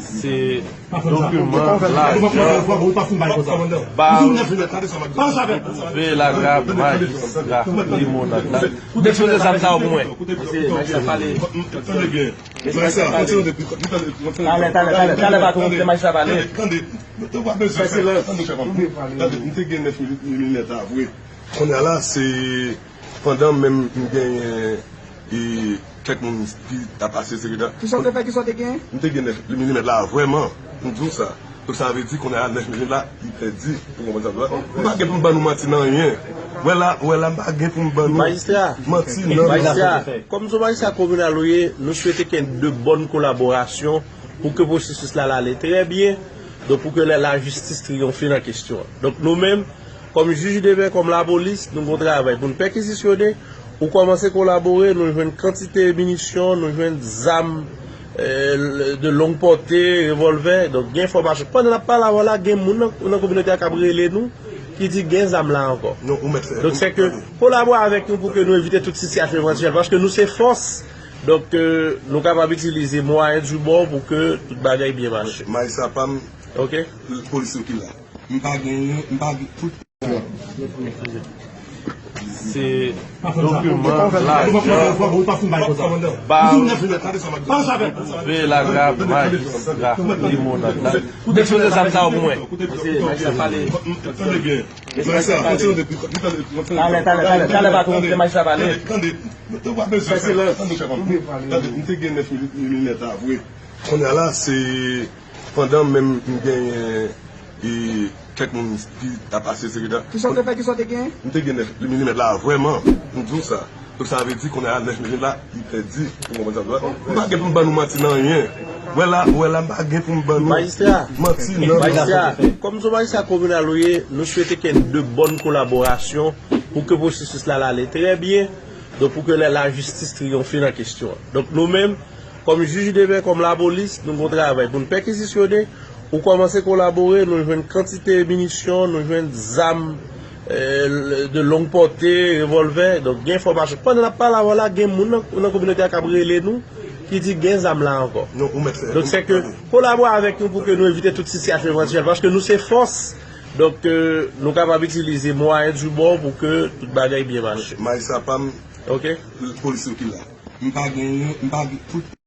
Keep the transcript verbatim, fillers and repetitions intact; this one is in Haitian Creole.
Se dokiman, lajan, bal, pwouve lagra majistra limonad la. Ou te sipoze sa m sa pou mwen. Talè, talè, talè, talè, patwon, se majistra pale. Fè silans. Tande, m te gen nèf milimèt la vre. Kounye a la, se pandan menm m genyen e kèk moun ki t ap asiste la. Kisa w te fè, kisa w te genyen? M te gen nèf milimèt la vrèman. M di w sa. Donk sa vle di kounye a nèf milimèt la, li pèdi. Ou konprann sa m di w la? M pa gen pou m ban nou manti nan anyen. Wè la, wè la, m pa gen pou m ban nou manti nan anyen. Majistra, kòm se majistra kominal ou ye, nou swete ke de bòn kolaborasyon pou ke pwosesis la, l ale trè byen. Donk pou ke la, lajistis triyonfe nan kesyon an. Donk nou menm, kòm jij de pè, kòm lapolis, nou gon travay pou n pèkizisyone. Ou kòmanse kolabore, nou jwenn kantite minisyon, nou jwenn zam, eh, de long pòte, revòlvè. Donk gen enfòmasyon. Pandan n ap pale avè w la, gen moun nan, nan kominote a k ap rele nou, ki di gen zam la ankò. Donk se ke kolabore avèk nou pou ke nou evite tout sitiyasyon evantyèl. Paske nou se fòs. Donk, eh, nou kapab itilize mwayen di bò pou ke tout bagay byen mache. Majistra pa m, ok, polis yo ki la. M pa genyen, m pa gen tout. Se dokiman, lajan, bal, pwouve lagra majistra limonad la. Ou te sipoze sa m sa pou mwen. Talè, talè, talè, talè, patwon, se majistra pale. Fè silans. Tande, m te gen nèf milimèt la vre. Kounye a la, se pandan menm m genyen e kèk moun ki t ap asiste la. Kisa w te fè, kisa w te genyen? M te gen nèf milimèt la vrèman. M di w sa. Donk sa vle di kounye a nèf milimèt la, li pèdi. Ou konprann sa m di w la? M pa gen pou m ban nou manti nan anyen. Wè la, wè la, m pa gen pou m ban nou manti nan anyen. Majistra, kòm se majistra kominal ou ye, nou swete ke de bòn kolaborasyon pou ke pwosesis la, l ale trè byen. Donk pou ke la, lajistis triyonfe nan kesyon an. Donk nou menm, kòm jij de pè, kòm lapolis, nou gon travay pou n pèkizisyone. Ou kòmanse kolabore, nou jwenn kantite minisyon, nou jwenn zam, eh, de long pòte, revòlvè. Donk gen enfòmasyon. Pandan n ap pale avè w la, gen moun nan, nan kominote a k ap rele nou, ki di gen zam la ankò. Donk se ke kolabore avèk nou pou ke nou evite tout sitiyasyon evantyèl. Paske nou se fòs. Donk, eh, nou kapab itilize mwayen di bò pou ke tout bagay byen mache. Majistra pa m, ok, polis yo ki la. M pa genyen, m pa gen tout.